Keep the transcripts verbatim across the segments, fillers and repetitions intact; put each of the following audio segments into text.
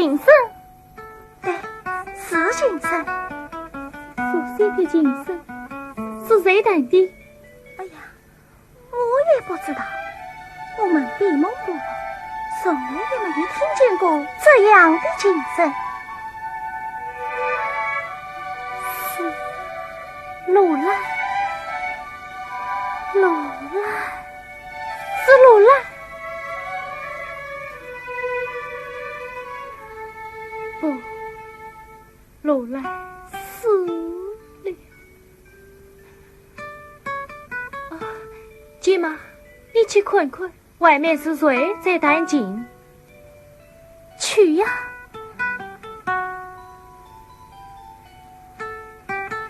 琴声？对，是琴声。熟悉的琴声，是谁弹的？哎呀，我也不知道，我们闭梦不落，从来也没有听见过这样的琴声。是罗兰，罗兰，是罗兰。不，罗兰死了。啊，舅妈，你去看看，外面是谁在弹琴？去呀。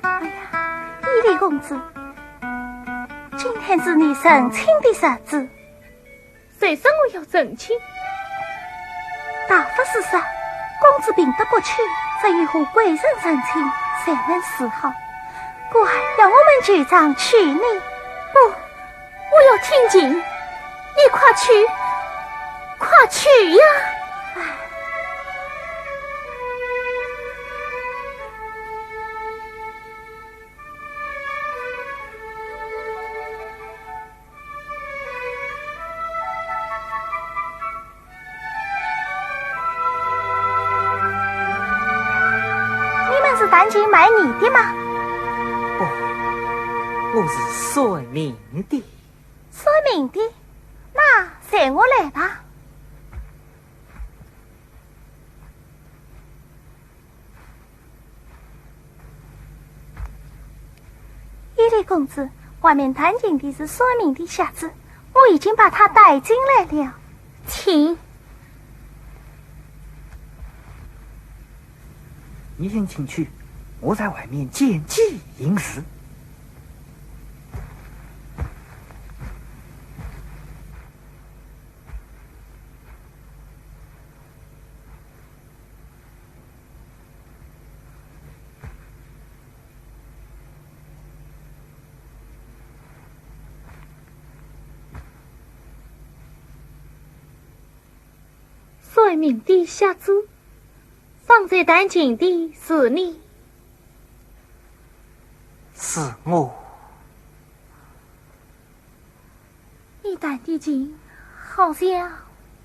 哎呀，伊犁公子，今天是你成亲的日子。 谁说我要成亲？大法师说，公子病得不轻，只有和贵人成亲才能治好。故而要我们旧账去呢。不，我要听琴，你快去，快去呀！唉。 你们是弹琴卖艺的吗？不，我是算命的。算命的？那随我来吧。 伊犁公子，外面弹琴的是算命的瞎子，我已经把他带进来了。请。你先进去，我在外面见机行事。 算命的瞎子，方才弹琴的是你？是我。 你弹的琴好像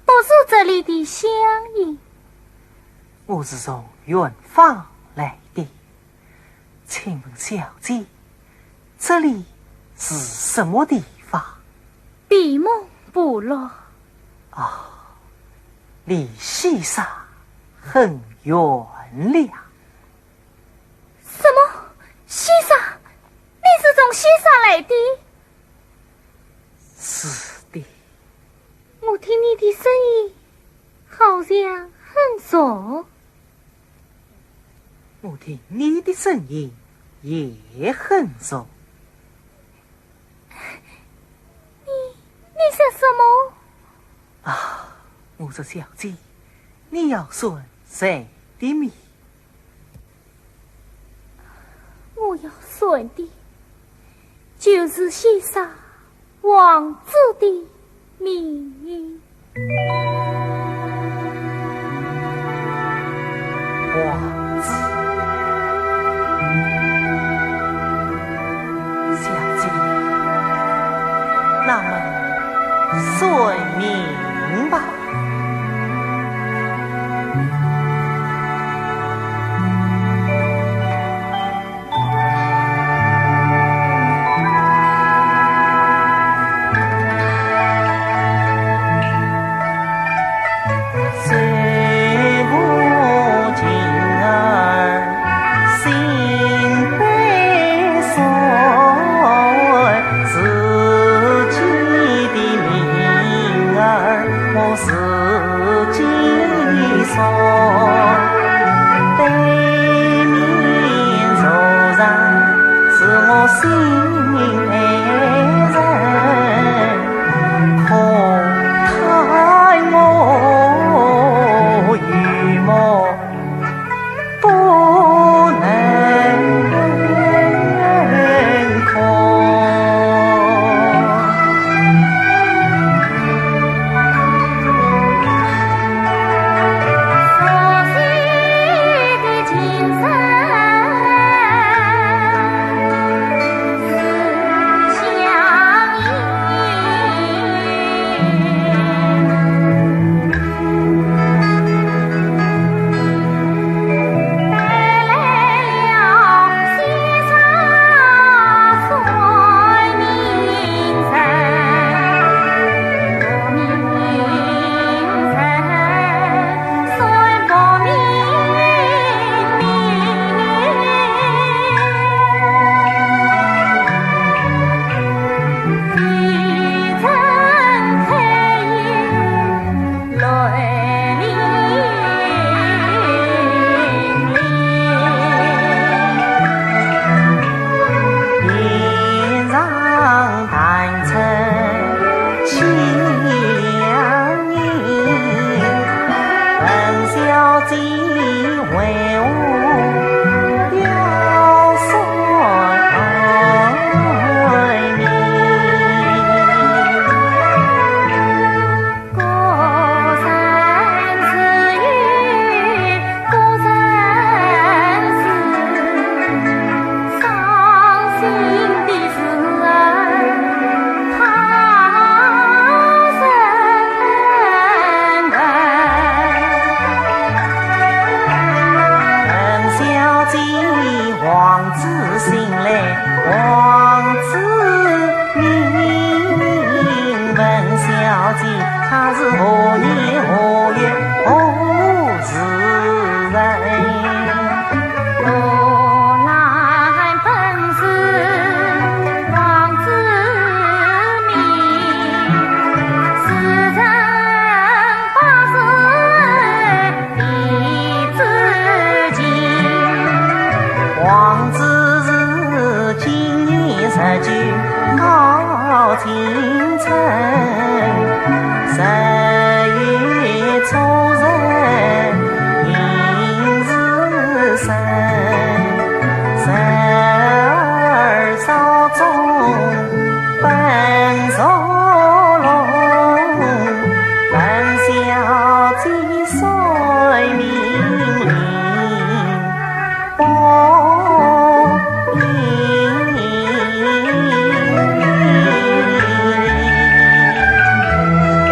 不是这里的乡音。我是从远方来的，请问小姐，这里是什么地方？闭梦部落。啊，离西沙很远了。什么？西沙？你是从西沙来的？ 是的。我听你的声音好像很熟。我听你的声音也很熟。你，你说什么？啊，我说小姐，你要算谁的命？ 我要算的，就是西沙王子的命。王子，小姐，那么算命吧。他是何年何月何时人？我乃本是王子命，时辰八字 地支经。王子是今年十九考进春，十月初十应时辰，十二 朝中奔坐龙，问小姐算命灵不灵？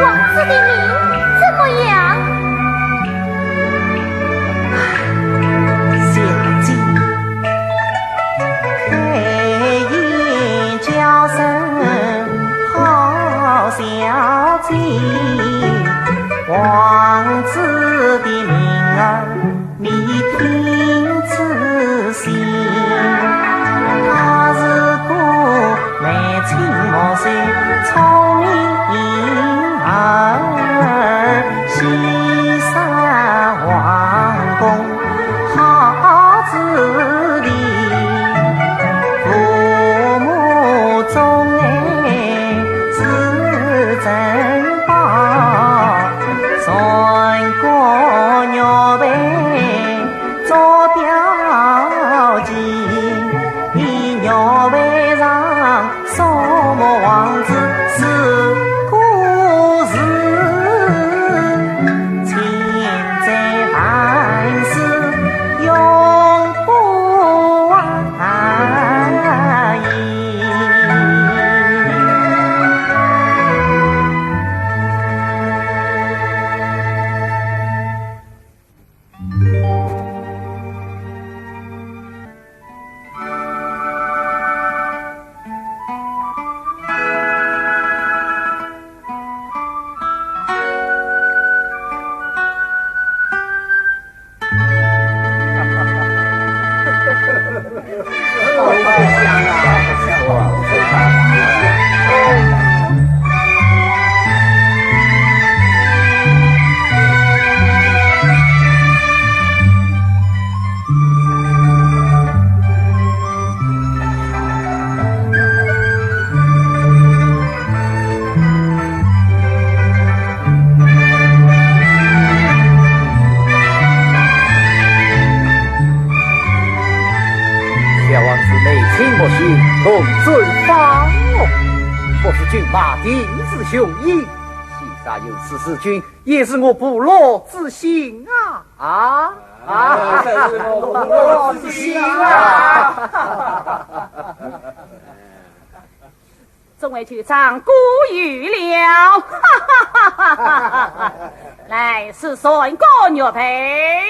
王子的命怎么样？小姐， 开言叫声好小姐，王子的名儿你听仔细。他是个眉清目秀、聪明儿，喜上皇宫 好子弟，父母钟爱是珍宝，传个玉佩做表记，你玉佩上 什么王子是故事，千载万世永不忘矣。 小王子眉清目秀，容尊发落，不是君马丁之兄矣。既然如此，此君也是我部落之姓啊！啊！啊！这是我部落之姓啊！ 众位舅丈过誉了，哈哈哈哈哈！来，是传个玉佩。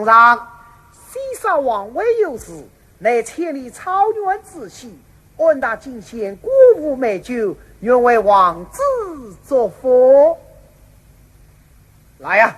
上，先生王位有事，乃千里草原之喜，俺大进献果物美酒，愿为王子祝福。来呀！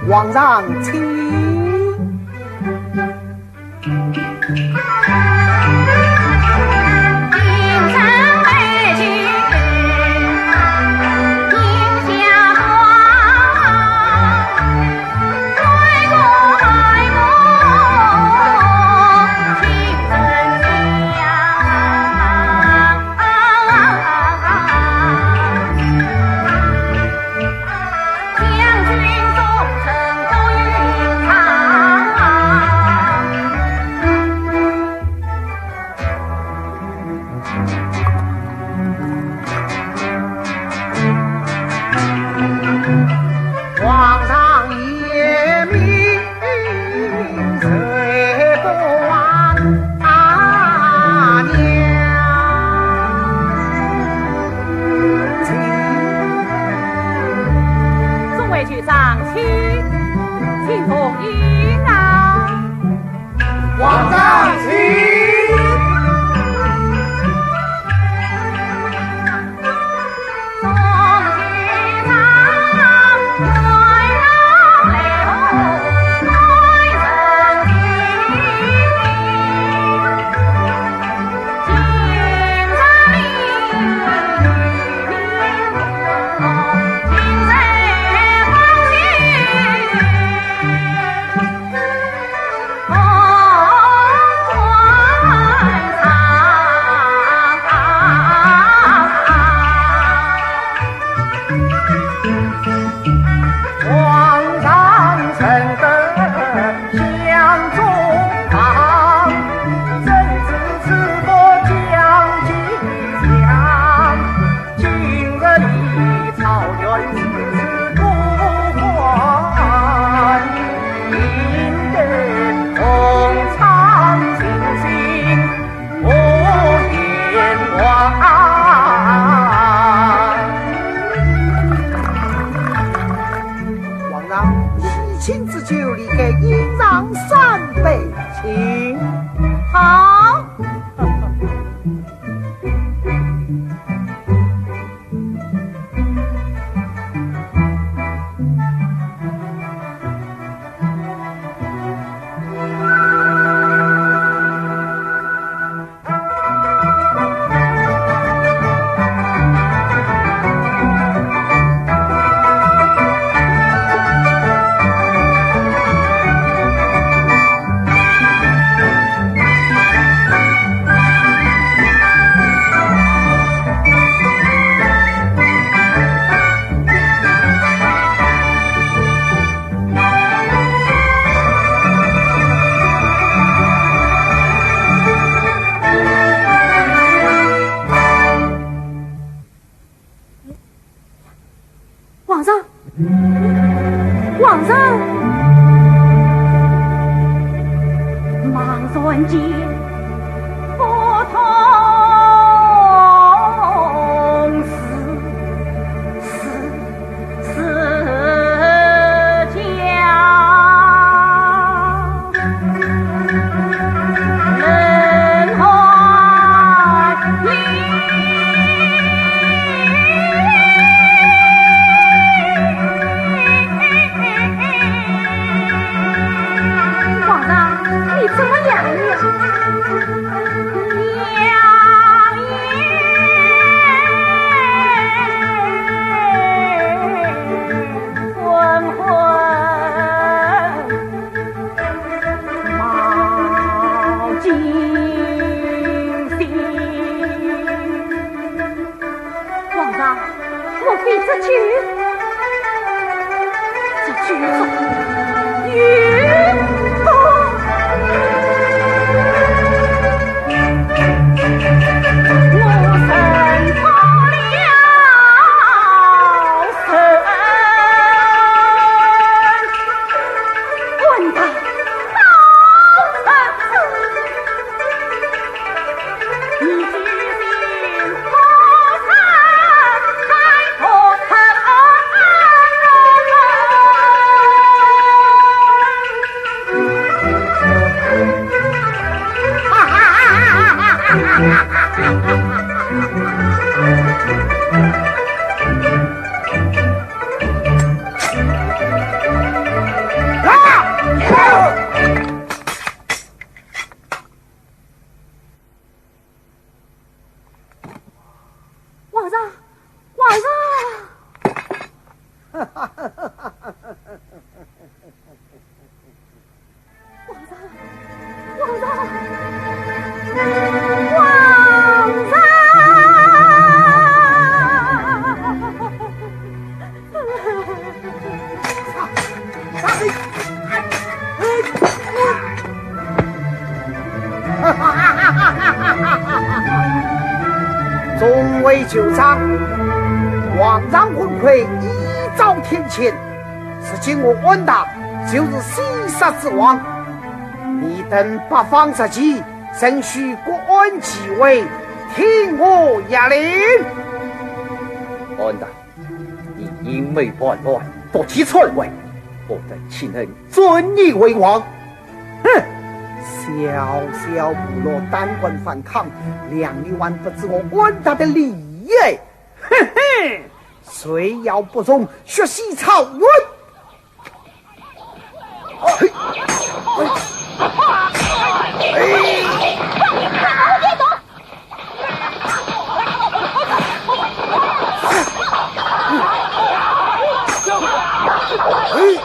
皇上请。皇上严命，谁不往？娘，请。众位舅丈，请，请同饮啊。 皇上请。酒里个饮上三杯，请。好。皇上，皇上！皇上，你怎么样了？皇上，莫非这酒？这酒中有毒！皇上，皇上！皇上，皇上，皇上！众位首长，皇上昏聵，一遭天谴，如今我安达就是西沙之王，你等八方实际，仍需各安其位，听我下令。安达，你阴谋叛乱，毒计篡位，我等岂能 尊你为王。哼，小小部落胆敢反抗，谅你还不知我安达的厉害。哼哼，谁要不从，血洗草原。嘿，嘿，嘿。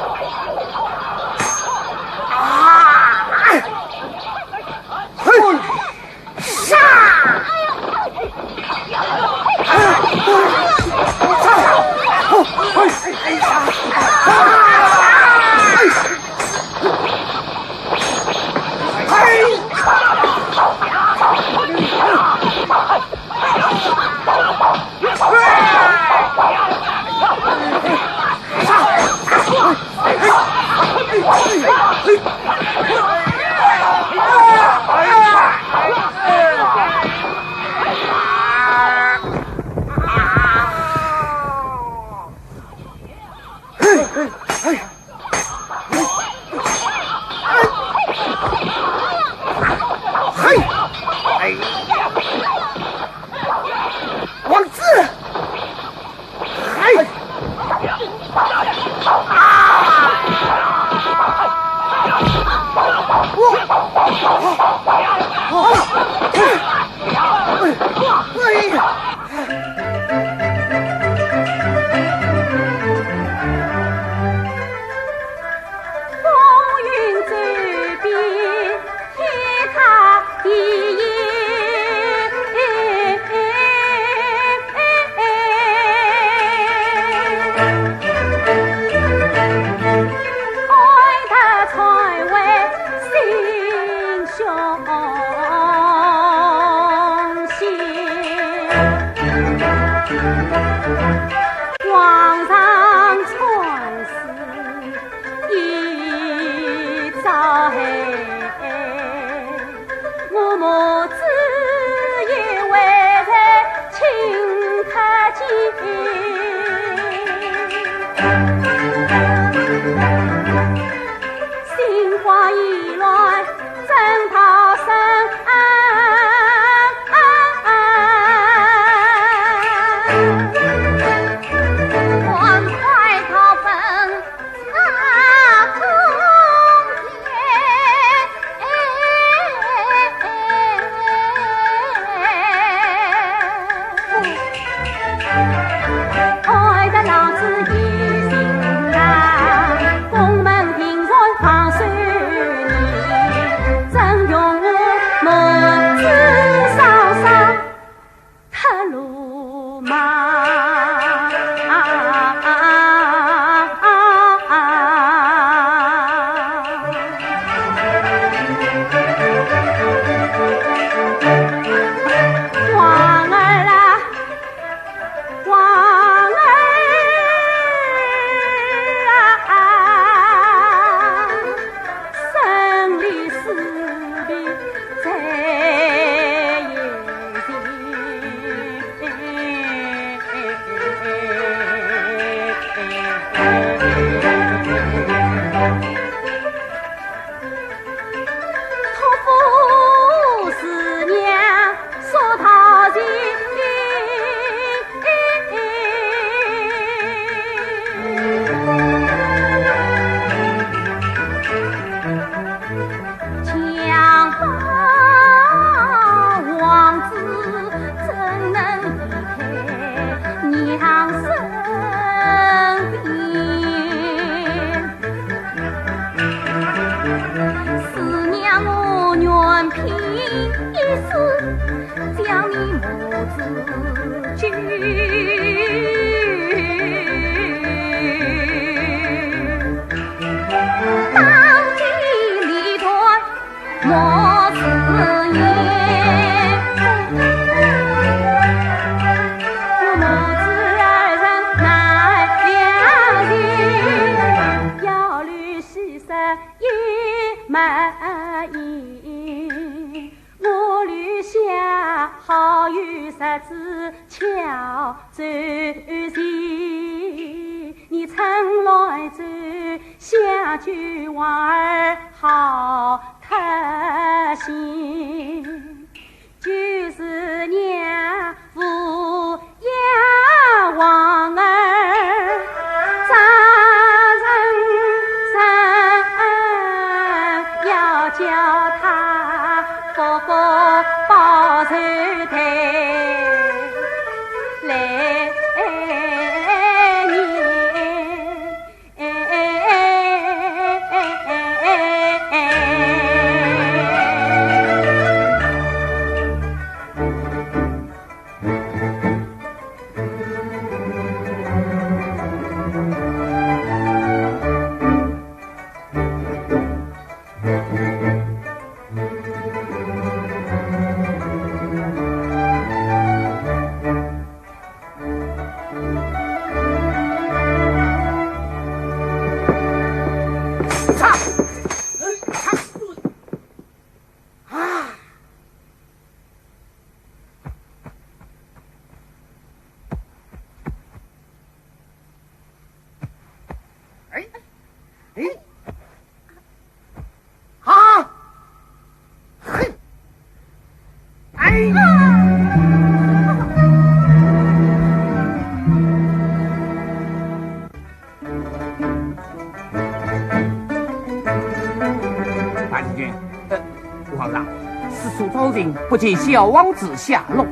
子所造成，不见小王子下落。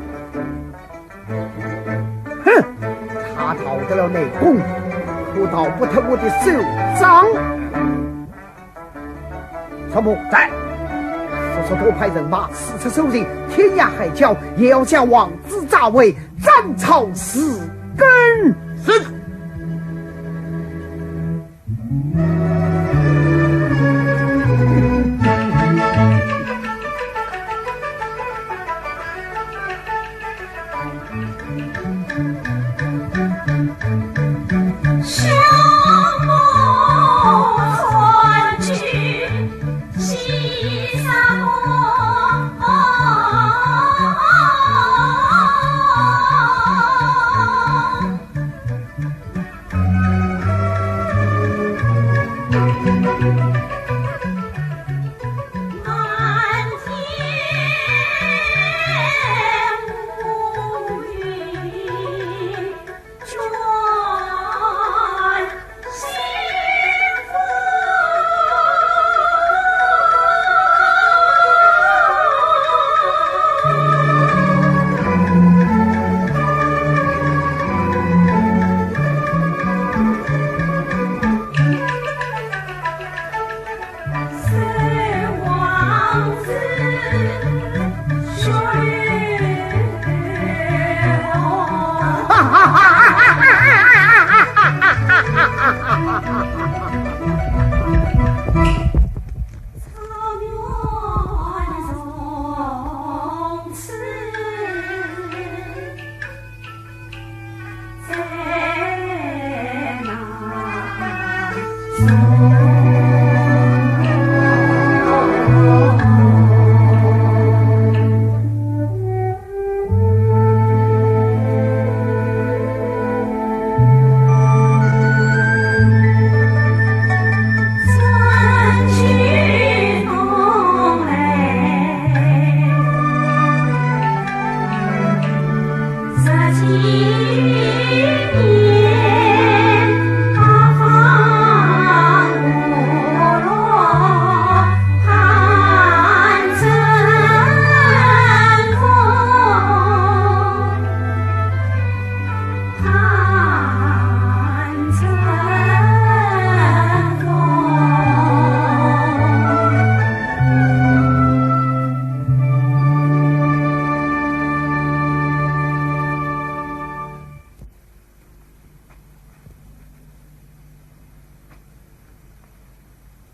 哼，他逃得了内宫，可逃不脱我的手掌。什么？在，速速多派人马，四处搜寻，天涯海角，也要将王子抓回，斩草除根。是。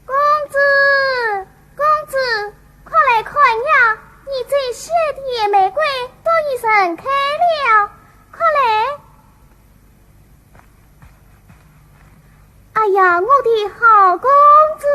公子，公子，快来看呀！你最心爱的玫瑰都已盛开了，快来！哎呀，我的好公子！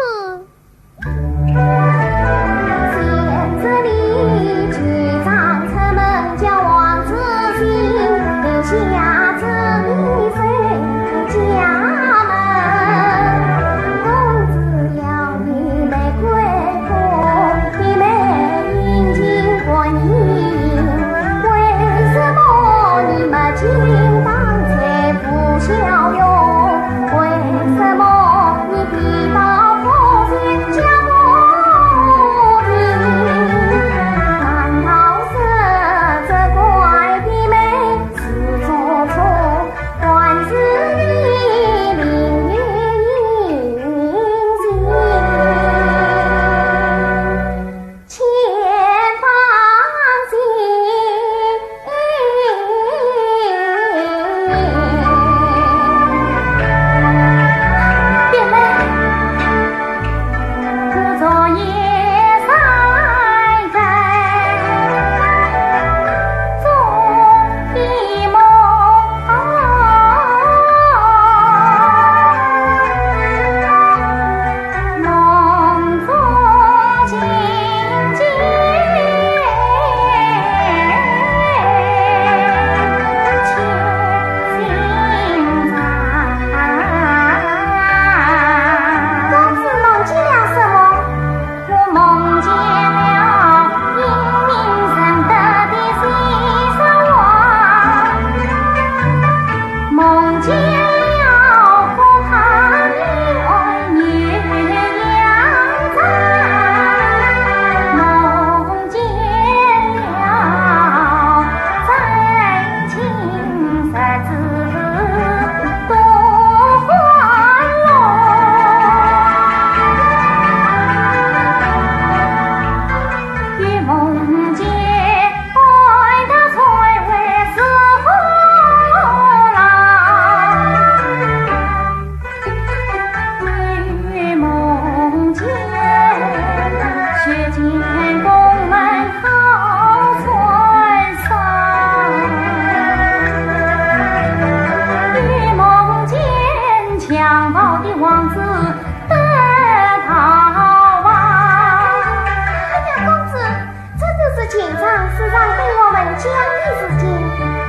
想的时间，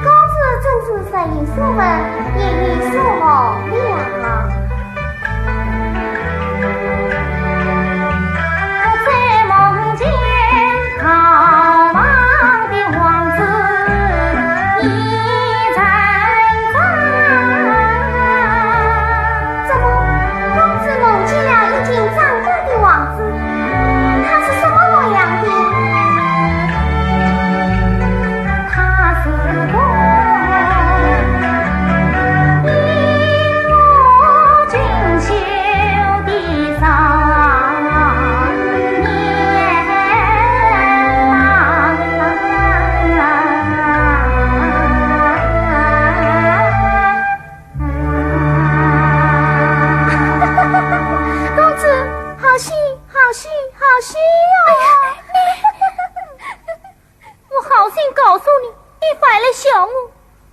公子真是日有所闻，夜有所梦了啊。我在梦见逃亡的王子已成真。怎么，公子梦见了已经长大的王子？ 他是什么模样的？他是个一副锦绣的少年郎。公子，好戏，好戏，好戏哟！ 我好心告诉你，你反来笑我，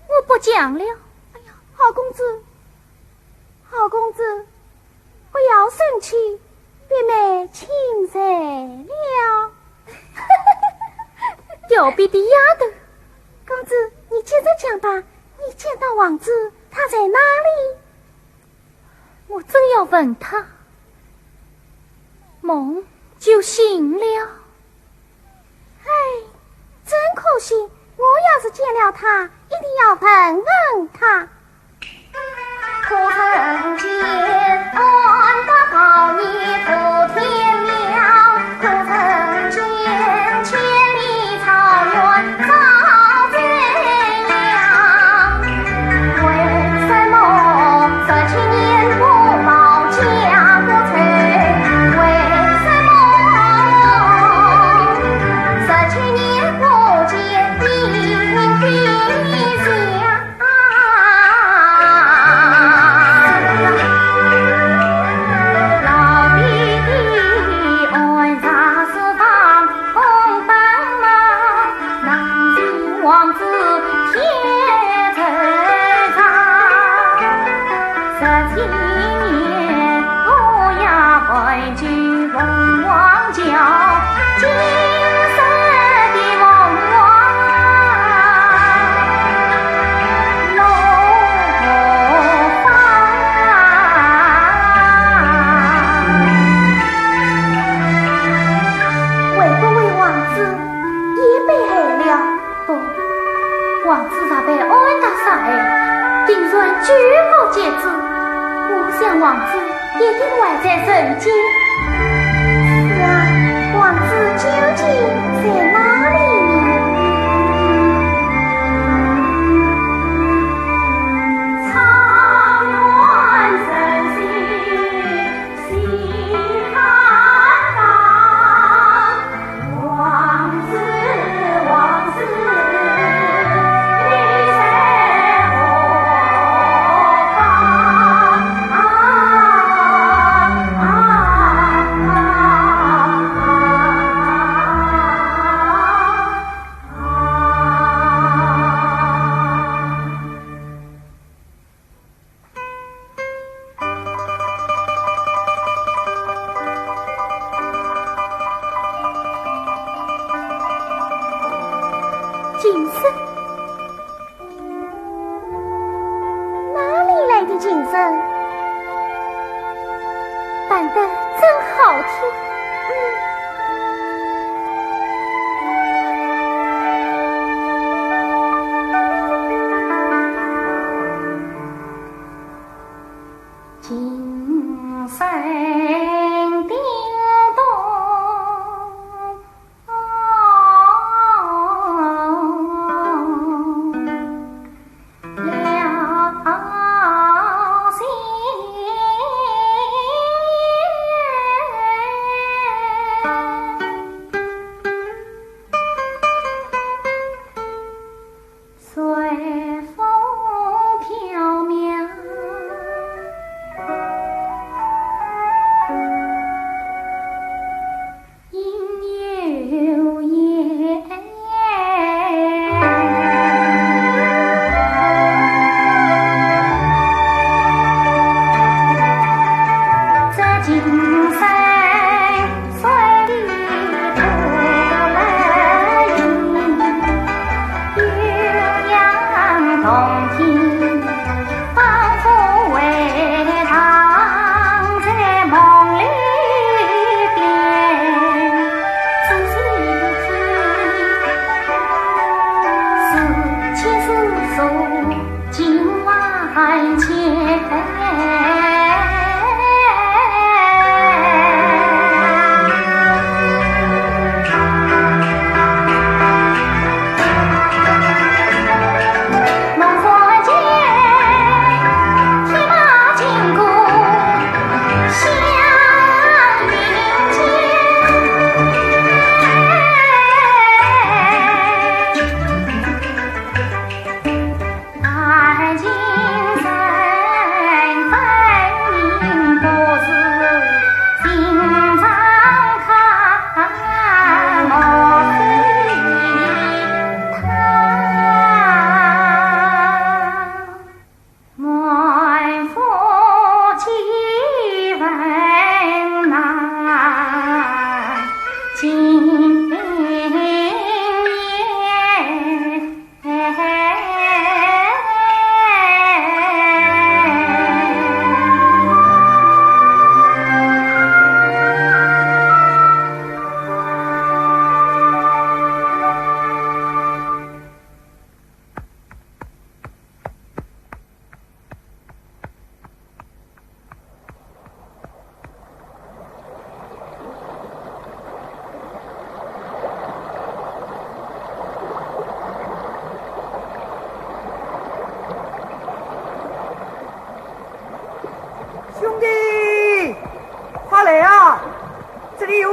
我不讲了。哎呀，好公子，好公子，不要生气，表妹请罪了。调皮的丫头。公子，你接着讲吧，你见到王子，他在哪里？ 我正要问他，梦就醒了。唉，真可惜，我要是见了他，一定要问问他。可曾见安得宝你不天庙？ 可曾见千里草原照夕阳？为什么十七年不报家国仇？为什么十七年不见你的相？ 老弟的安茶书房红本忙，能见王子天在上。十七年我也未见凤凰桥，今日的凤凰啊， 落花。会不会王子也被害了？不，王子若被安搭杀害，定然举国皆知。我想王子 一定还在人间。是啊，王子究竟在哪里呢？金色。 哪里来的琴声？弹得真好听。嗯。琴声叮咚。 随风飘渺。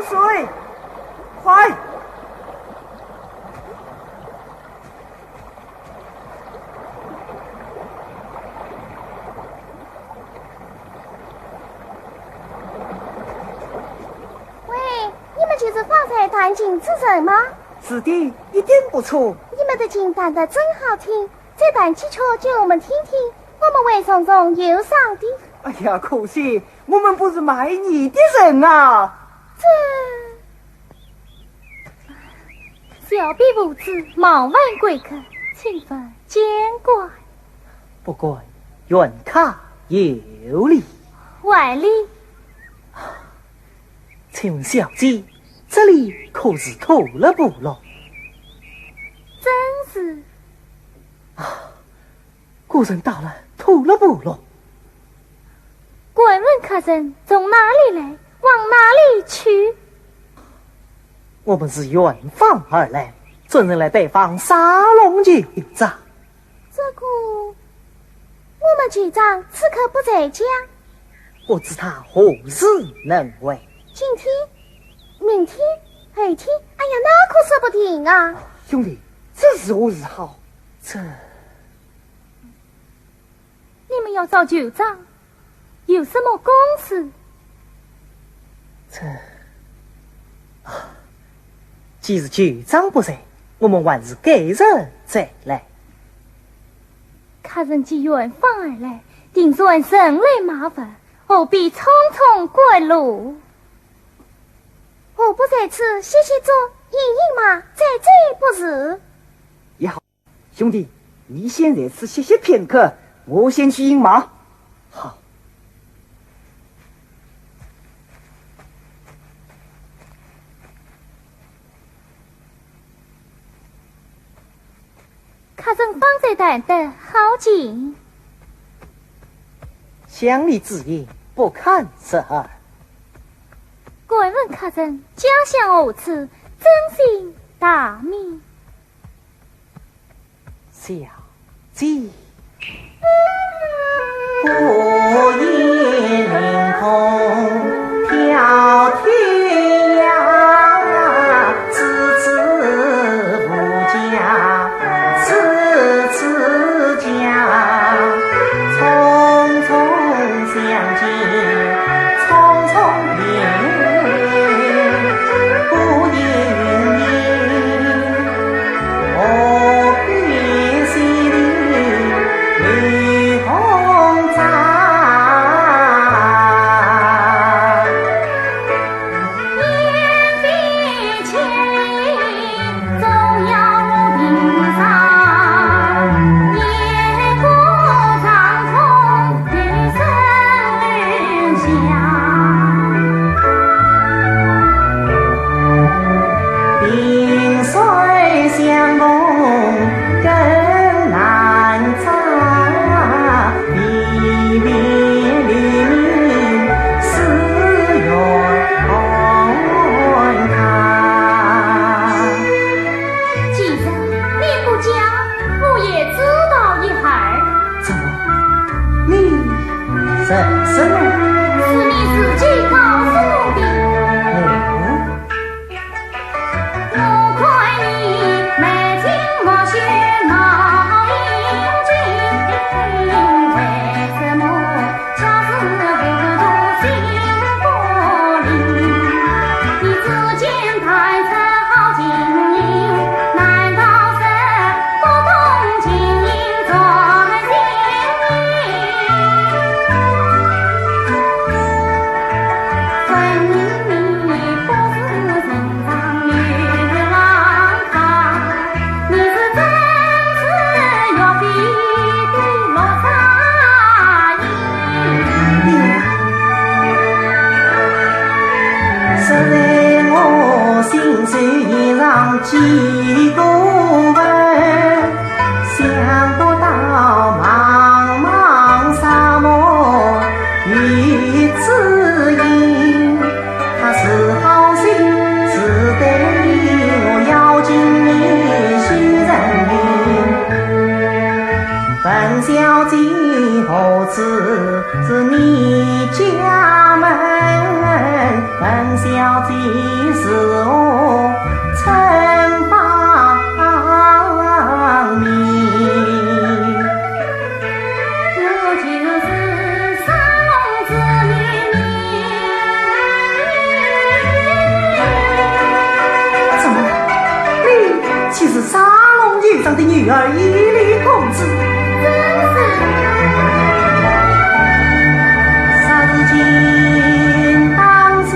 水，快！喂，你们就是方才弹琴之人吗？是的，一点不错。你们的琴弹得真好听，再弹几曲给我们听听，我们会从中有赏的。哎呀，可惜我们不是卖艺的人啊。这……小婢无知，冒犯贵客，请勿见怪。不敢，原客有礼。还礼。请问小姐，这里可是土勒部落？正是。啊， 果真到了土勒部落。敢问客人从哪里来，往哪里去？我们是远方而来，专程来拜访沙龙局长。这个，我们局长此刻不在家。不知他何时能回？今天、明天、后天，哎呀，那可说不定啊。兄弟，这如何是好？这…… 你们要找局长，有什么公事？这……啊，既是局长不在，我们还是改日再来。客人既远方而来，定然人来马乏，何必匆匆赶路？何不在此歇歇脚，饮饮马，再走不迟？也好。 兄弟，你先在此歇息片刻，我先去饮马。好。客人方才弹得好极。乡里之言，不堪入耳。敢问客人家乡何处，尊姓大名？ 小姐。 其实你不讲，我也知道一二。怎么，你认识我？是你自己告诉我的。哦。文小姐如何称芳名？我就是沙龙之女。怎么，你就是沙龙 楼长的女儿伊犁公子。正是。昔日金榜小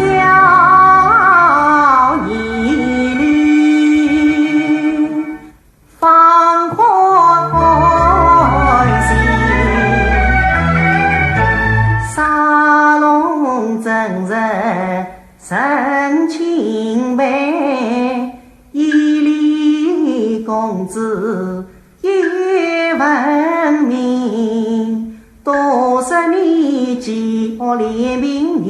伊犁，芳华欢喜。沙龙正是 成亲配，伊犁公子有文名，多少年积恶劣名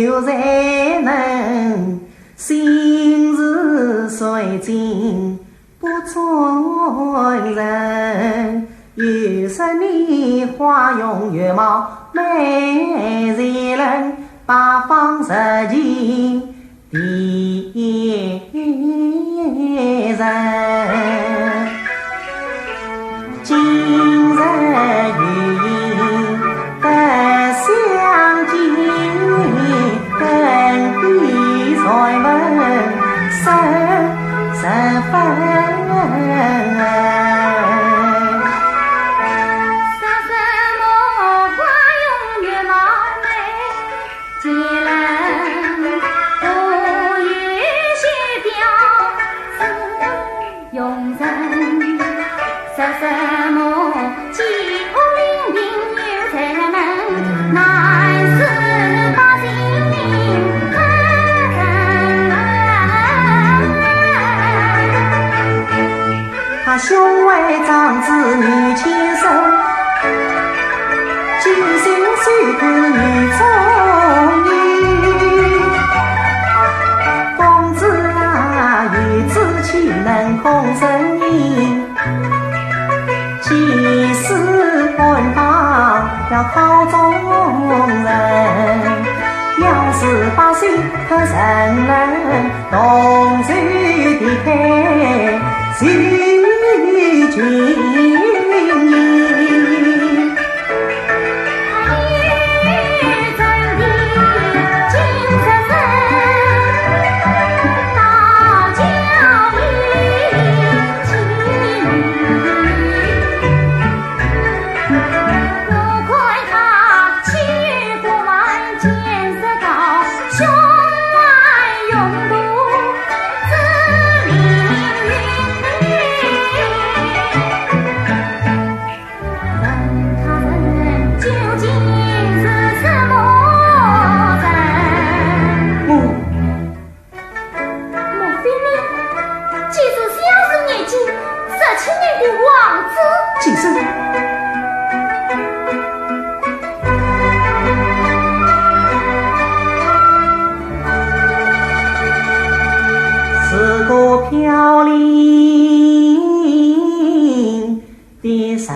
有才能，心事水尽 不转人。有十年花容月貌美绝伦，八方十情第一人。今日有幸得相见，更比才文深 十分。说什么花容月貌美绝伦，我有些表示用人。说什么 既无名，又才能，难是百姓民可人。他胸怀长子女千岁，精心守护女中音。公子啊，有志岂能空身影？ 既是官方要靠众人，要是百姓可人人同仇敌忾，谁救你？ 问他人究竟是什么人？我……莫非你就是小时年纪十七年的王子？就是。是个飘零 的人。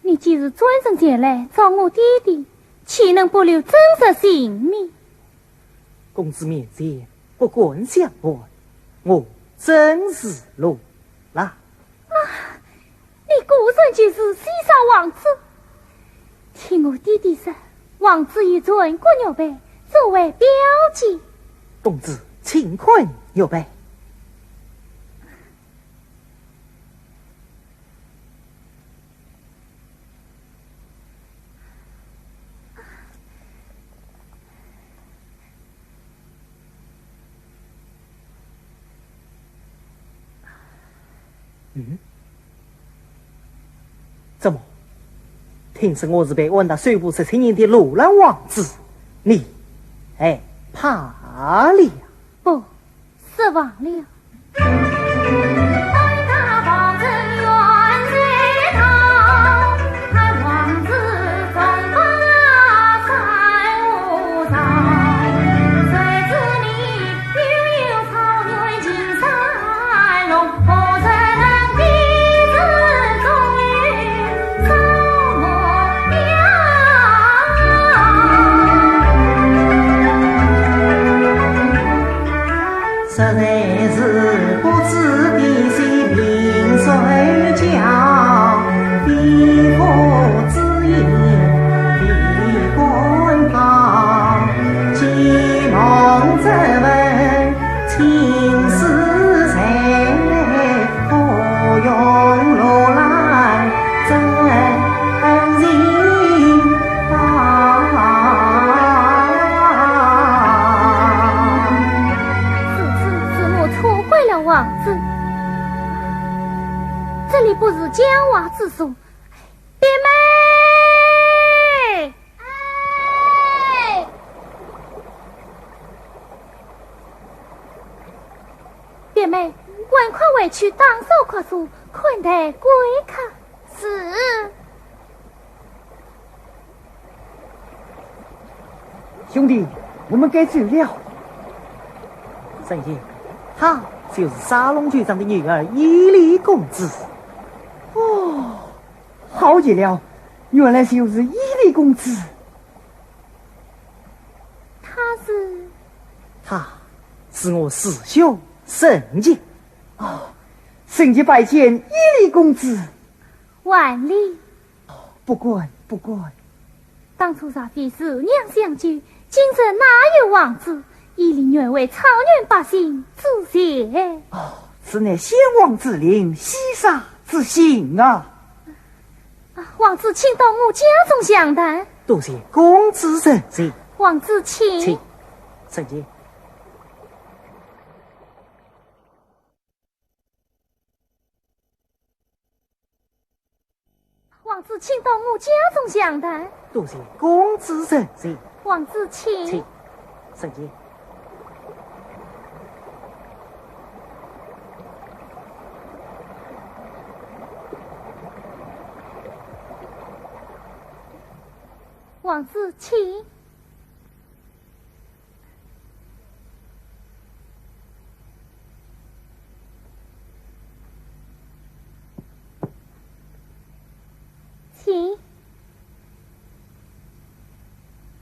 你既是专程前来找我爹爹，岂能不留真实姓名？公子面前不敢相瞒，我真是罗拉。 啊，你果然就是西沙王子。听我爹爹说，王子有传国玉佩作为表记。公子，请看玉佩。 嗯？怎么？听说我是被安到水部十七年的罗兰王子，你害怕了？不，失望了。实在是不知的是明睡觉，非父之言，非官道。既蒙这位青丝在，何用罗兰真情啊？是，是，是我错怪了王子。这里不是讲话之所。表妹！哎！表妹，赶快回去打扫客所，款待贵客。是。 兄弟，我们该走了。沈爷，他就是沙龙酒庄的女儿伊丽公子。哦，好极了，原来就是伊丽公子。他是？他是我师兄沈杰。哦，沈杰拜见伊丽公子。万礼。 不敢，不敢。当初若非是娘相救，今日哪有王子？伊丽愿为草原百姓做事。哦，此乃先王之令，西沙之行啊。啊，王子请到我家中详谈。多谢公子成全。王子请。请，成全。 王子请到我家中详谈。多谢公子成全。王子请。请，成全。王子请。 请。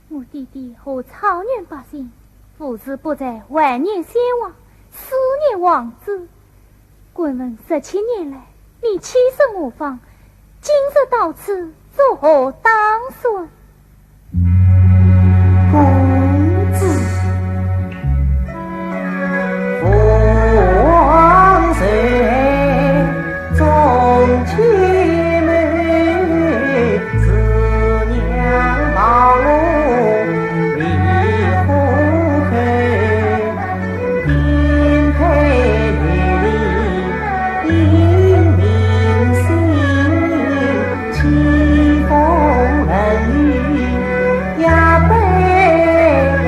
我爹爹和草原百姓无时不在怀念先王，思念王子。敢问十七年来，你栖身何方？今日到此，作何打算？ 公子，父王在，忠妻美，慈娘抱我，离火海。 天台流离，因民心，清风冷雨，夜悲人。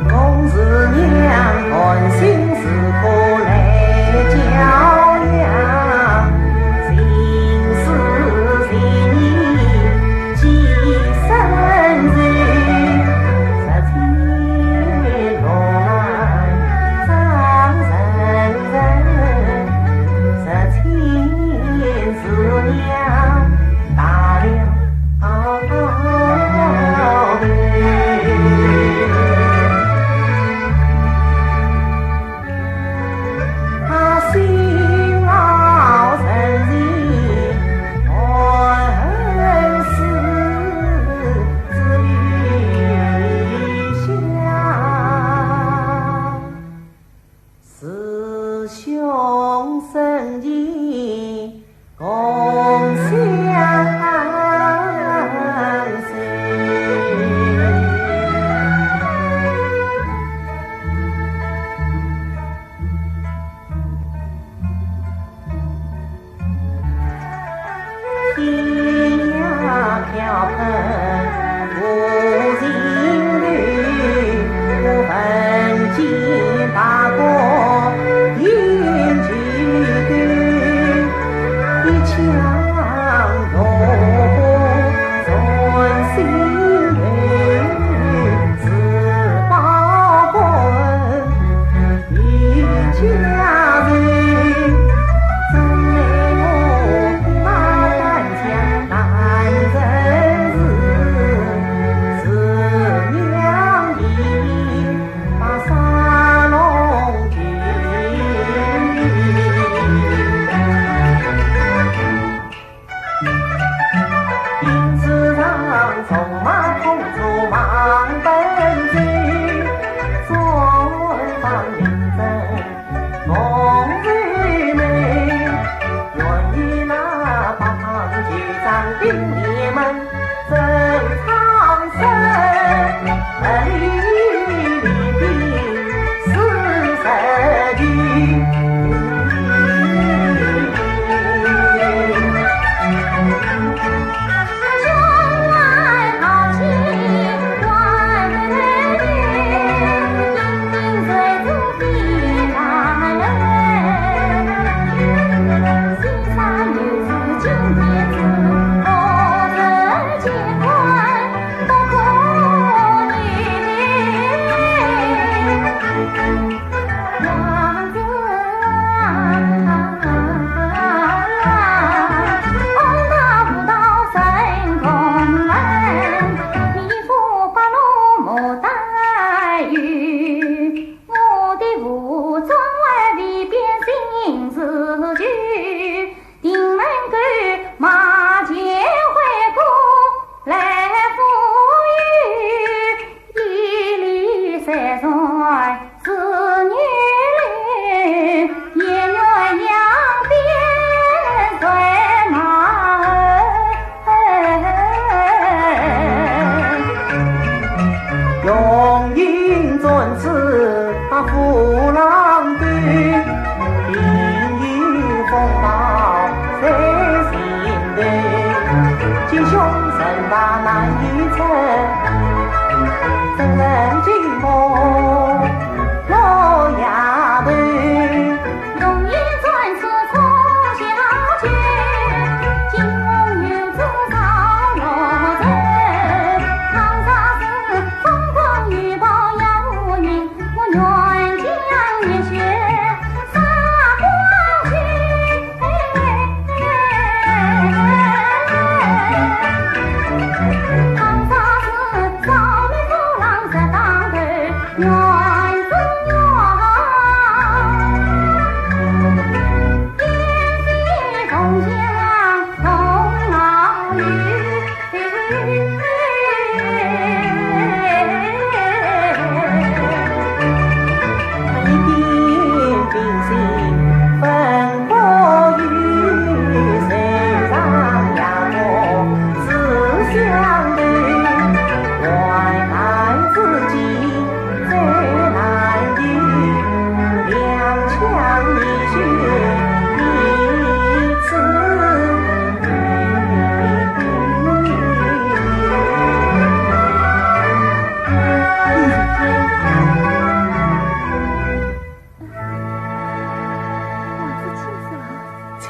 公子娘，寒心自可来教养，心思细腻几生愁，十千罗兰张成人，十千 思娘大了悲。他辛劳成疾，恩师之旅下。 师兄沈杰共相随。天涯飘萍无情柳，我闻见八卦饮酒歌。一腔怒火钻心头，自报国恩 一家人，怎奈何马担将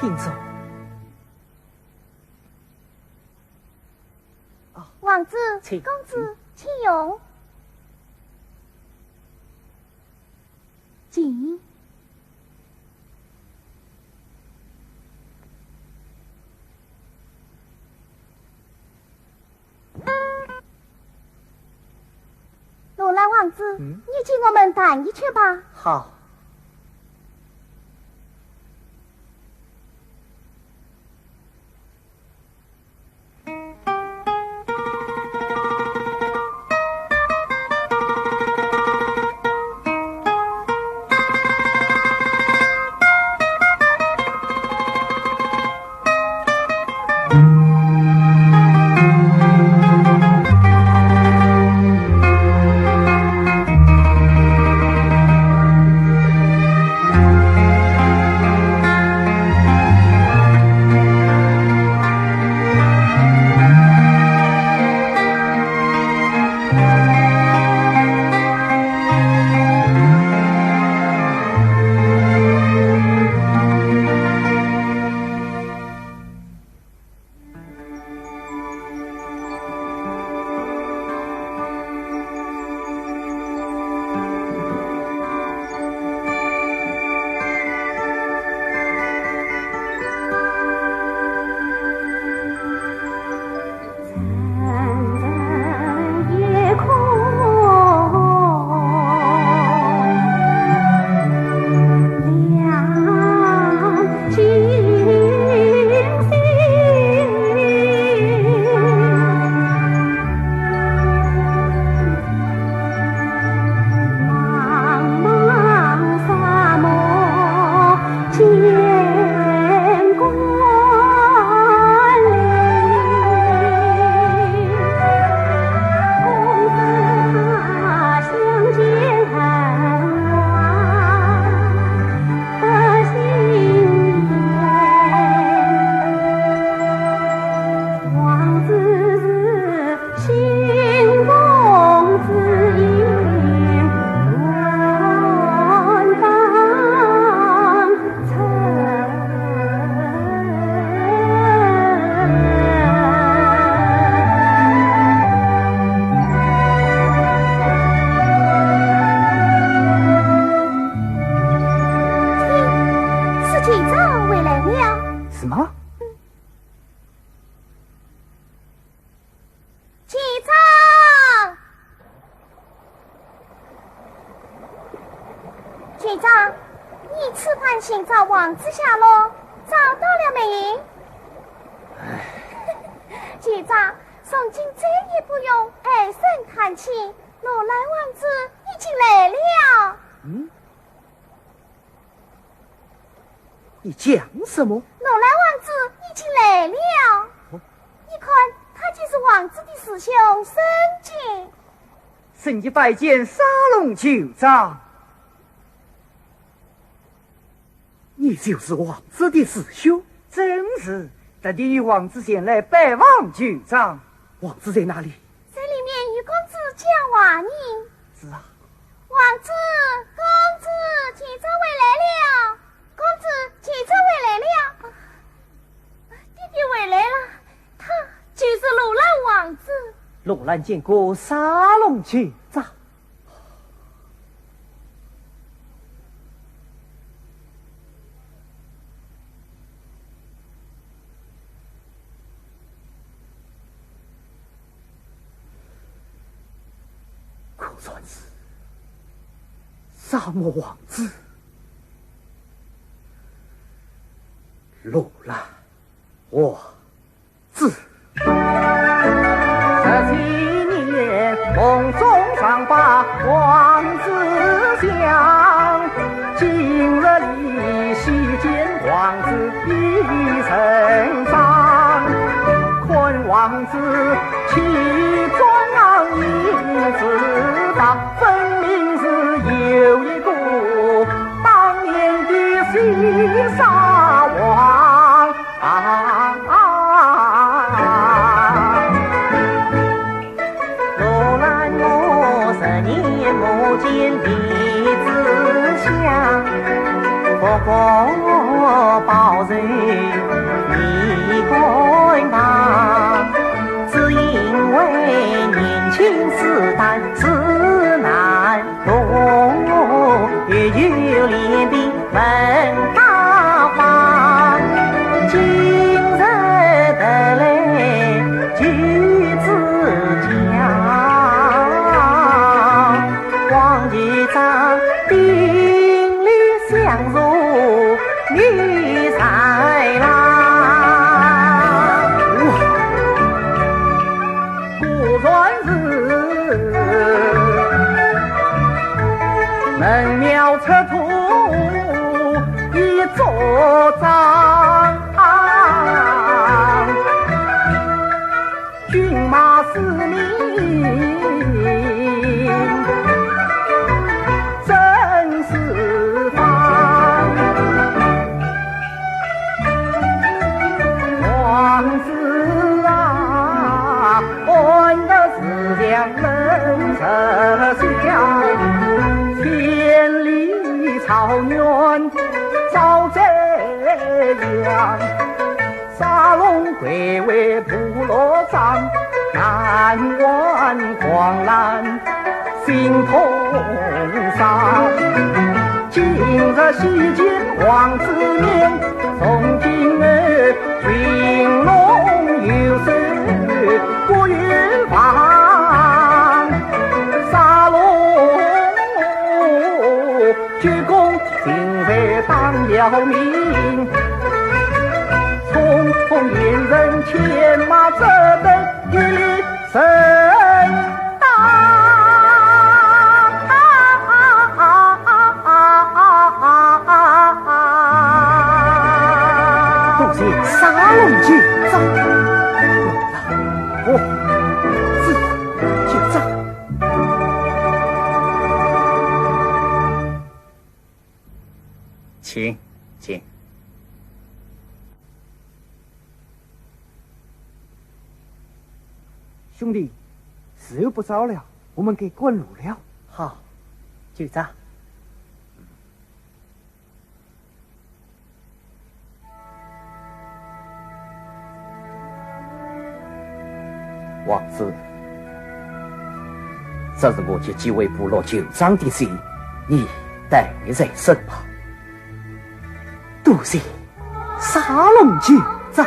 请坐。哦，王子，请。公子，请用。请。罗兰王子，嗯？你请我们谈一谈吧。好。长，你此番寻找王子下落，找到了没有？哎。酋长，从今再也不用唉声叹气，罗兰王子已经来了。嗯？你讲什么？罗兰王子已经来了。哦。你看，他就是王子的师兄沈杰。沈杰拜见沙龙酋长。 你就是王子的师兄？正是，特地与王子前来拜望酋长。王子在哪里？在里面与公子讲话呢。是啊。王子，公子，酋长回来了。公子，酋长回来了。爹爹回来了，他就是罗兰王子。罗兰见过沙龙酋长。 可算是沙漠王子，罗兰王子。 十七年梦中常把王子想，今日里喜见王子已成长。看王子其中啊，一字大，分明是有一个当年的西沙王。 啊，啊，啊。罗兰我十年没见弟子相，不过报仇你敢当，只因为年轻时胆子难 同，也有脸皮问大方，今日得来就自讲，王局长顶礼相助，你才来。 果然是门庙赤兔一座张，军马四面真四方。王子啊， 安得志向能成乡，千里草原遭贼抢。沙龙贵为部落长，难挽狂澜心痛伤。今日喜见王子面，从今后 群龙游水不远方，沙龙鞠躬尽瘁当要命，匆匆连人牵马，只得一力 身当。多谢沙龙酋长。我是酋长。请，请。 兄弟，时候不早了，我们该赶路了。好，酋长。王子，这是我给几位部落酋长的信，你带在身旁。多谢。 沙龙酋长。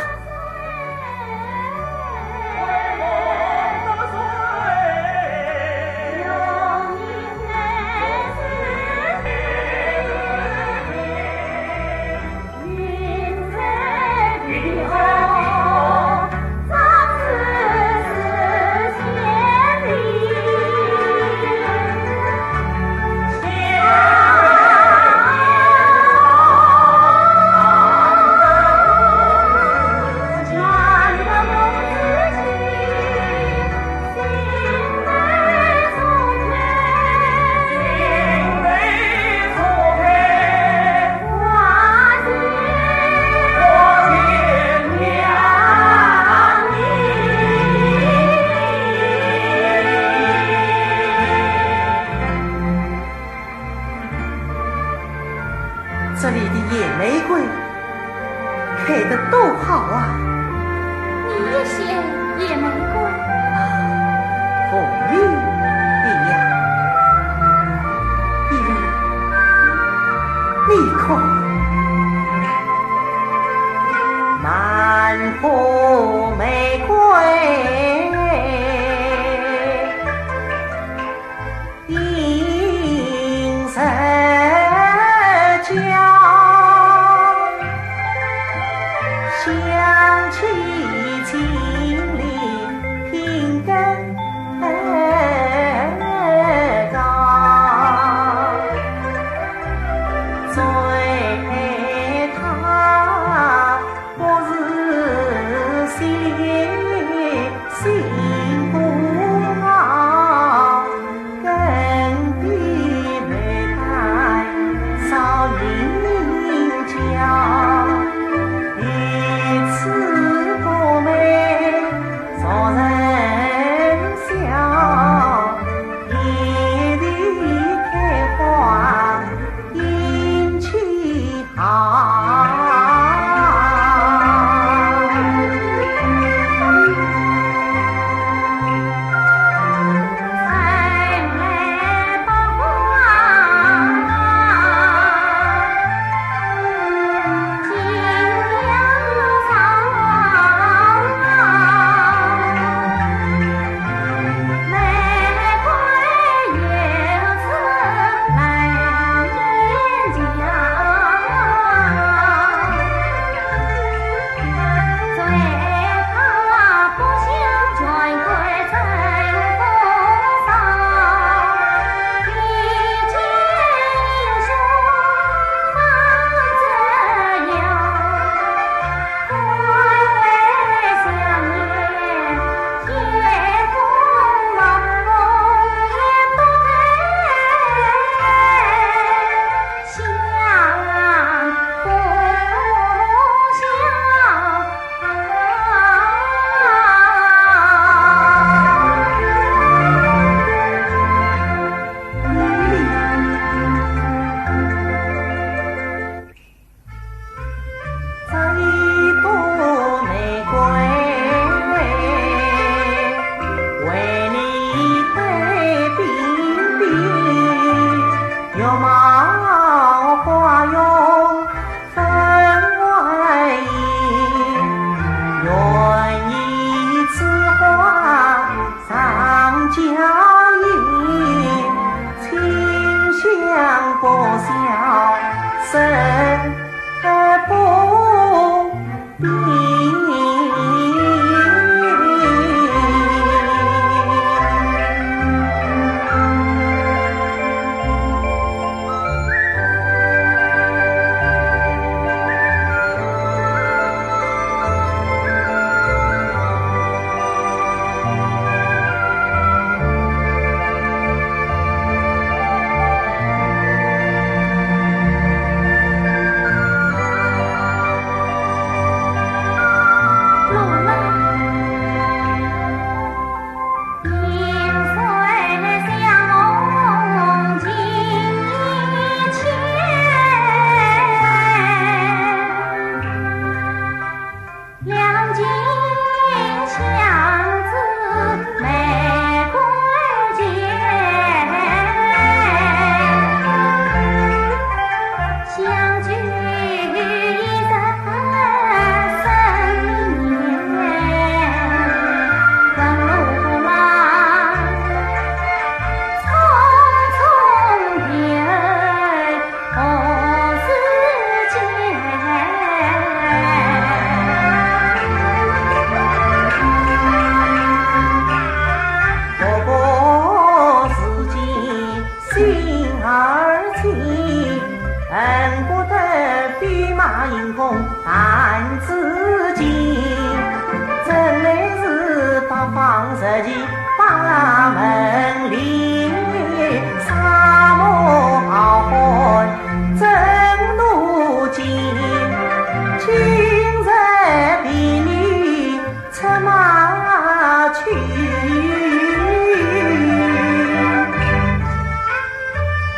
下去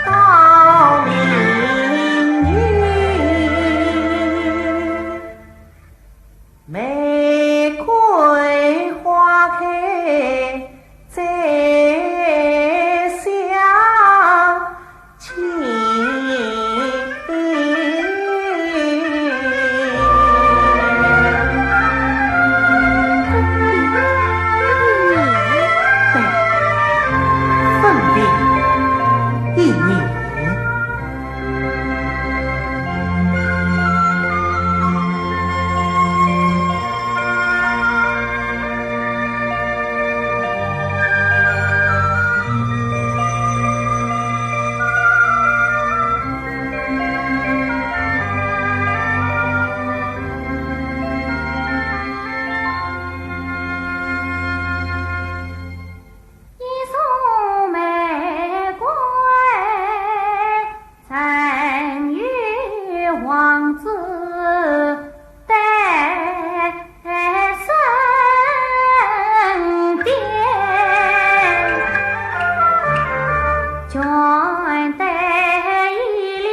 到明年。玫瑰花开在乡间。对，分别一年。 一束玫瑰，赠与王子戴身边，全戴一粒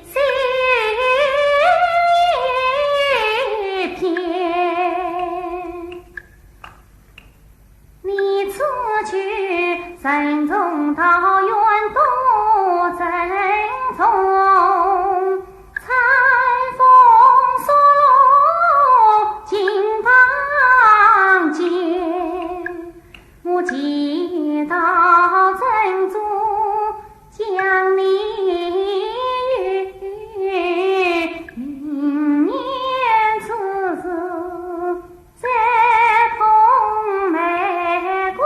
心间。 你此去，任重道远多珍重，春风送尽凡间。我祈祷珍珠将你于明年之时 再捧玫瑰。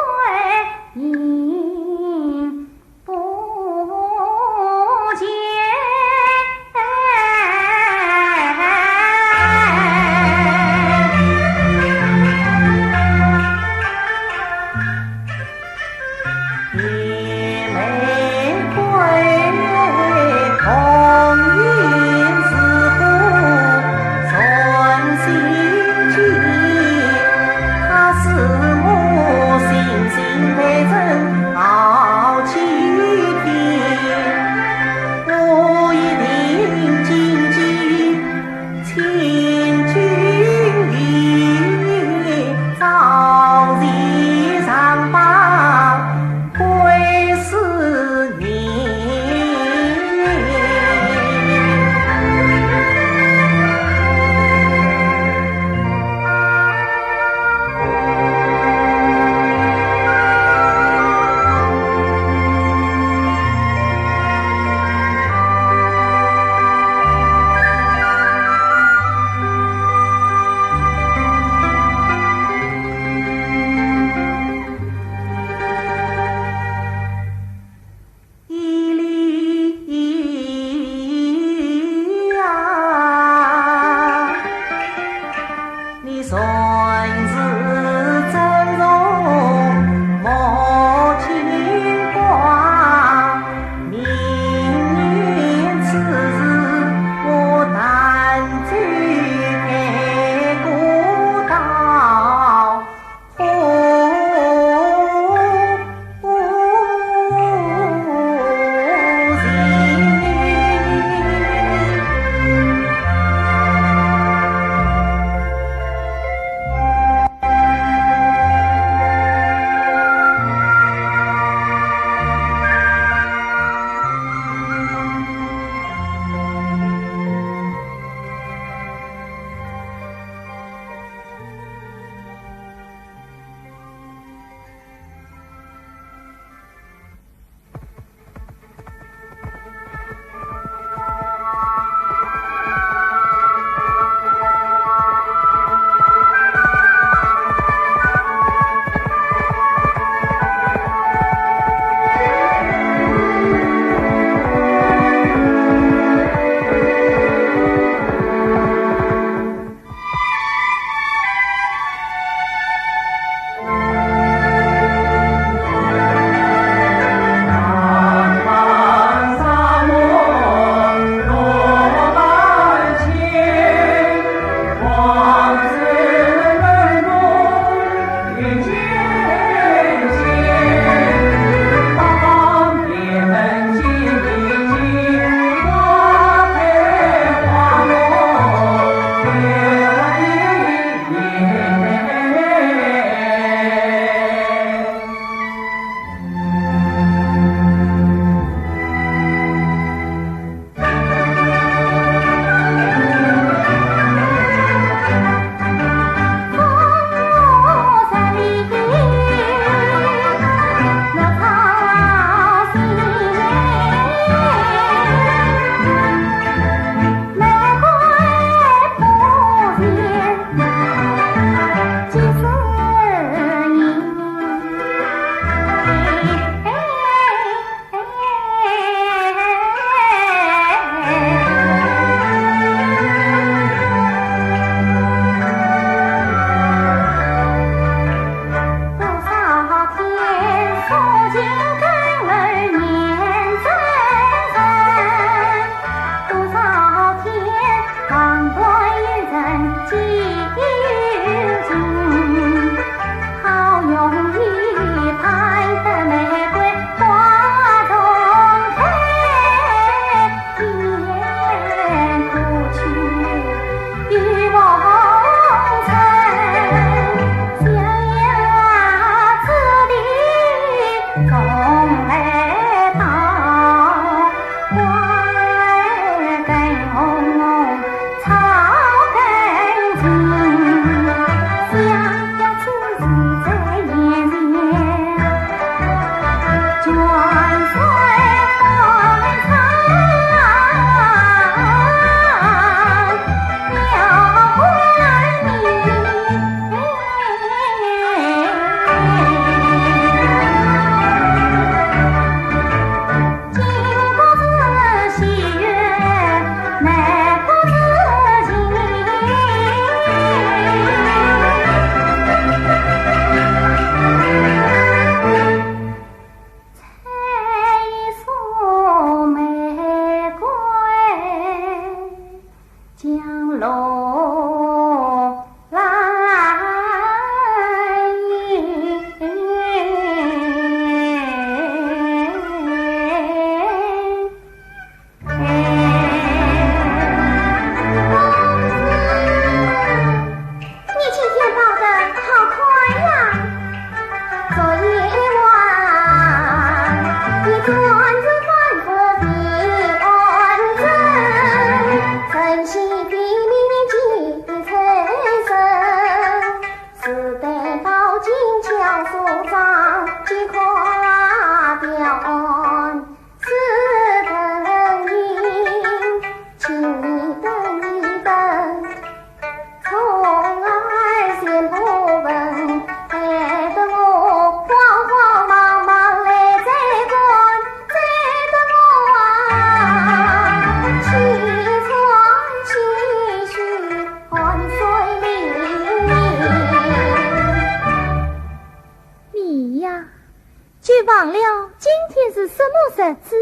却忘了今天是什么日子，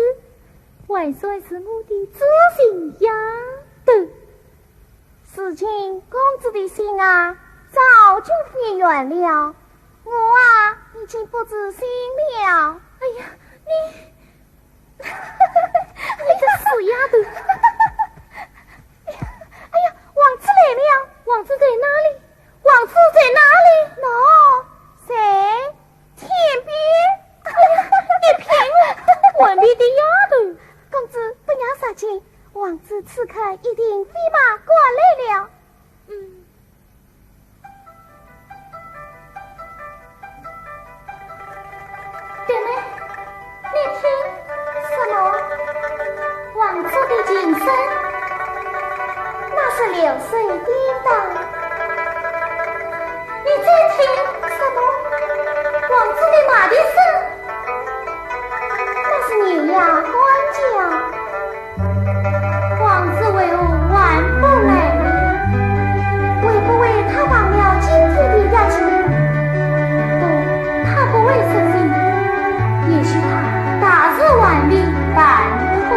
还算是我的知心丫头。如今公子的心啊，早就变圆了，我啊，已经不知心了。哎呀，你，你这死丫头！哎呀，哎呀，王子来了！王子在哪里？王子在哪里？喏，谁？天边？哎呀，你骗我！顽皮的丫头！公子不要伤心，王子此刻一定飞马赶来了。嗯。 对了，你听，什么？王子的琴声，那是流水叮当。你再听，什么？王子的马蹄声，那是牛羊欢叫。 王子为何还不来呢？会不会他忘了今天的约定？不，他不会伤心。也许他大事还未办妥。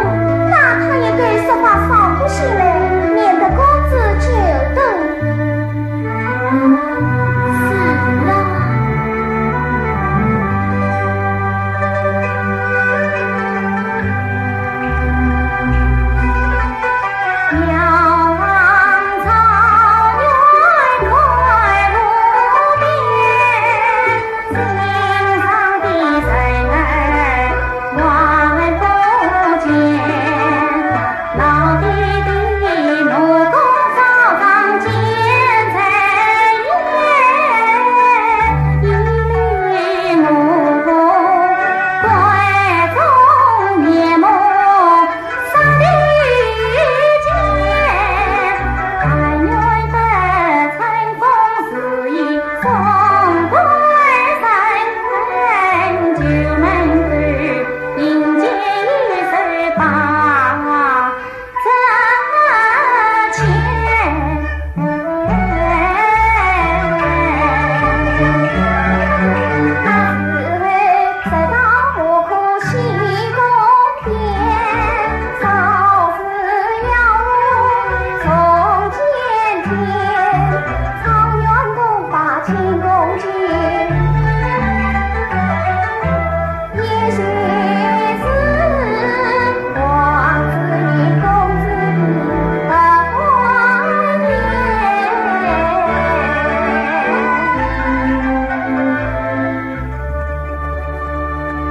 那他也该设法少哭些来，免得公子久等。 是啊。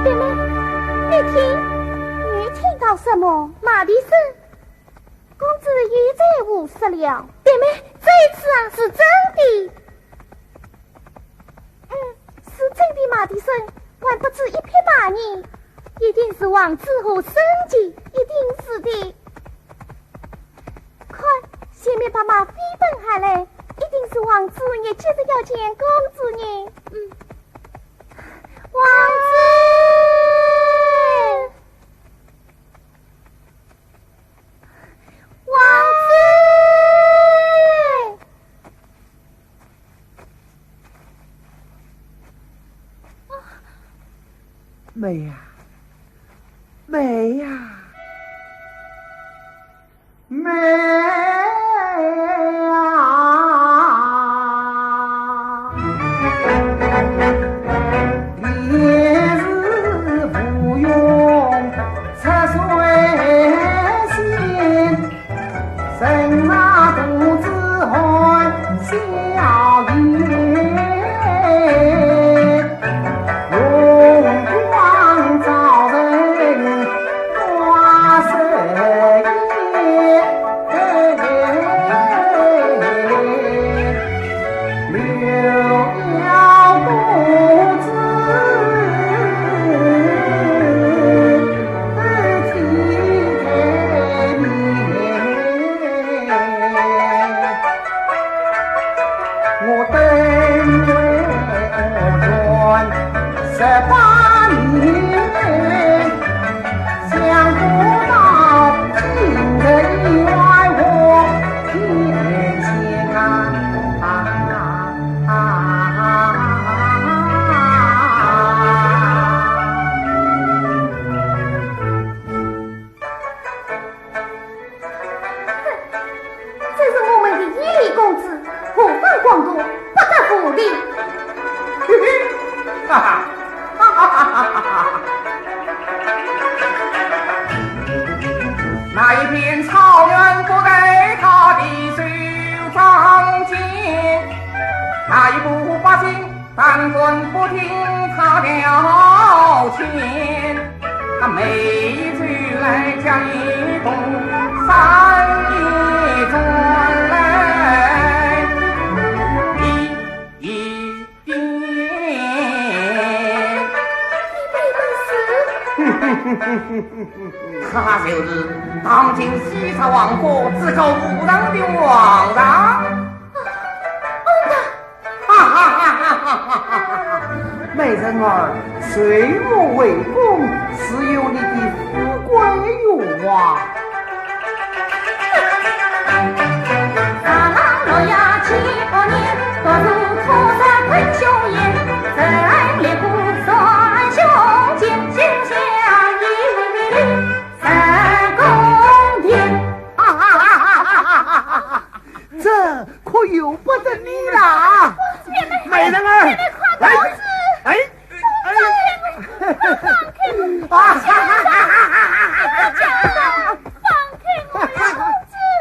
对了，你听，你听到什么？马蹄声。 公子又在胡说了。对么，这一次啊，是真的。嗯，是真的马蹄声，还不止一匹马呢。一定是王子和孙坚，一定是的。快，前面白马飞奔而来，一定是王子也急着要见公子呢。嗯，王子！ 王子！妹呀，妹呀，妹呀！条件，他每日来将一桶三一转来一一遍。你背的是？他就是当今西沙王国至高无上的王上。哦，那哈哈哈哈哈哈！美人儿，谁没为公，自有你的富贵荣华。这可由不得你啦！美人儿，哎，哎，哎，啊！放开我，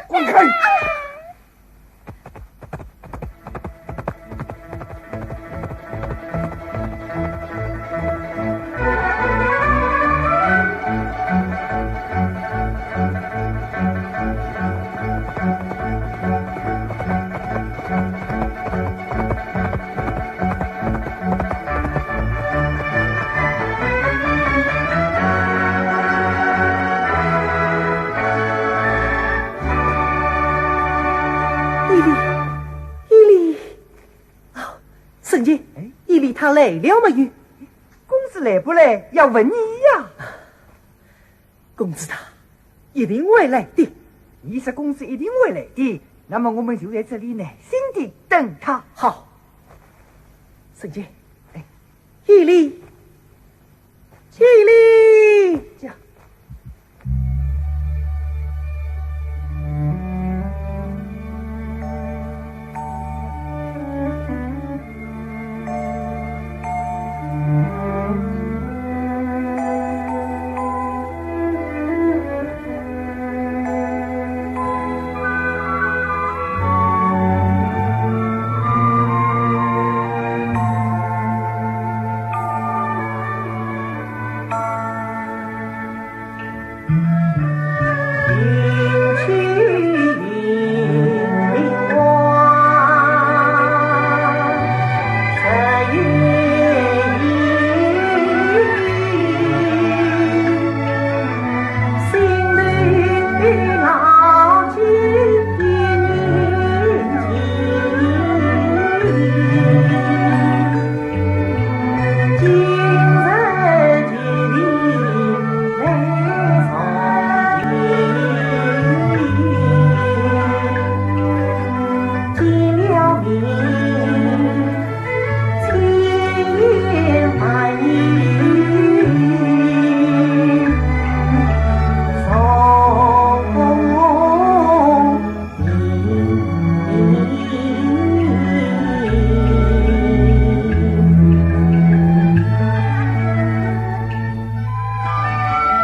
公子！滚开！伊犁，伊犁。哦，沈杰，哎。伊犁他来了没有？公子来不来，要问你呀。 公子他一定会来的。你说公子一定会来的，那么我们就在这里耐心地等他。好。沈杰，哎。伊犁，伊犁。这样。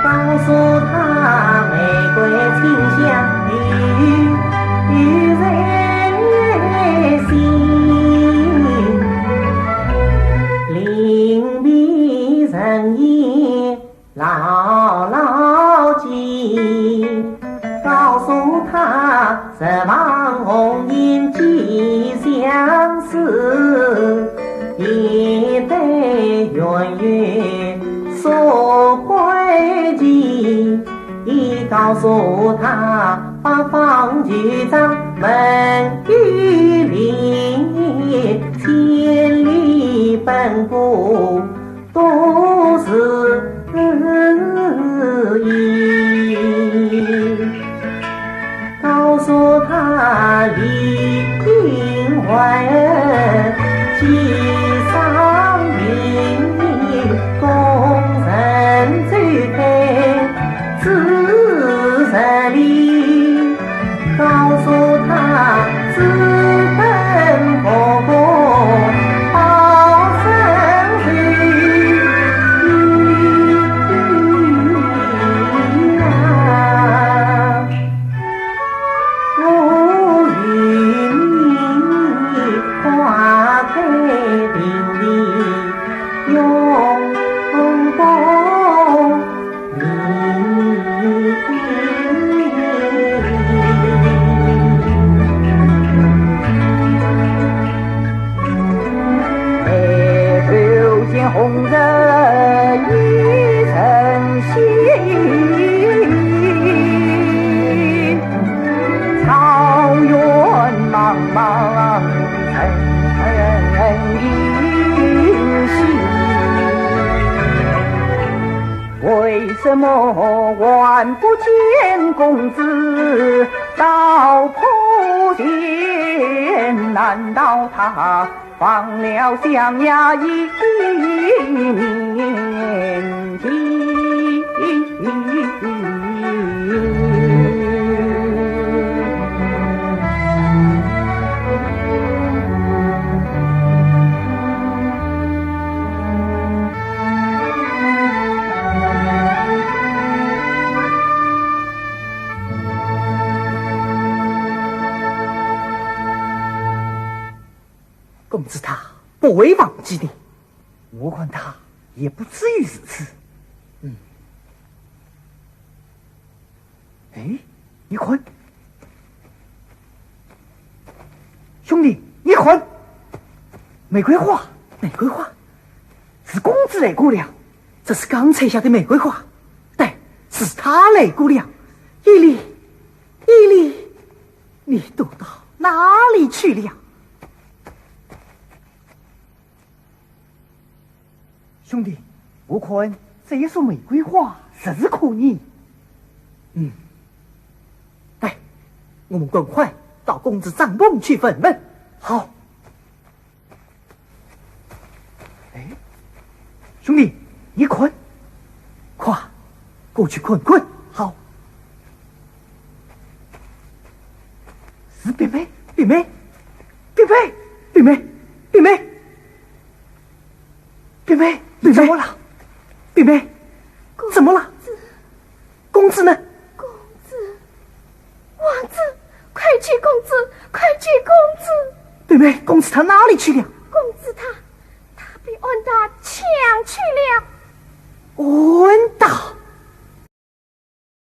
告诉他玫瑰清香与，与人心，临别人言 牢牢记，告诉他，十方红颜几相思，一对冤冤诉归期。你告诉他，八方求障问伊犁，千里奔波 都是意。告诉他，李应วัน，寄上名，功成就配，自是哩。 告诉他，只等婆婆怎么还不见公子到坡前？难道他放了象牙一面旗？公子他不会忘记的，我看他也不至于如此。嗯。哎，你看，兄弟，你看，玫瑰花，玫瑰花，是公子来过了。这是刚采下的玫瑰花，对，是他来过了。伊犁，伊犁，你躲到哪里去了？兄弟，我看这一束玫瑰花实是可疑。嗯，哎，我们赶快到公子帐篷去问问。好。哎，兄弟，你看，快过去看看。好。是冰妹，冰妹，冰妹，冰妹，冰妹，冰妹，冰妹，怎么了？冰妹，怎么了？公子呢？公子，王子，快接公子，快接公子！冰妹，公子他哪里去了？公子他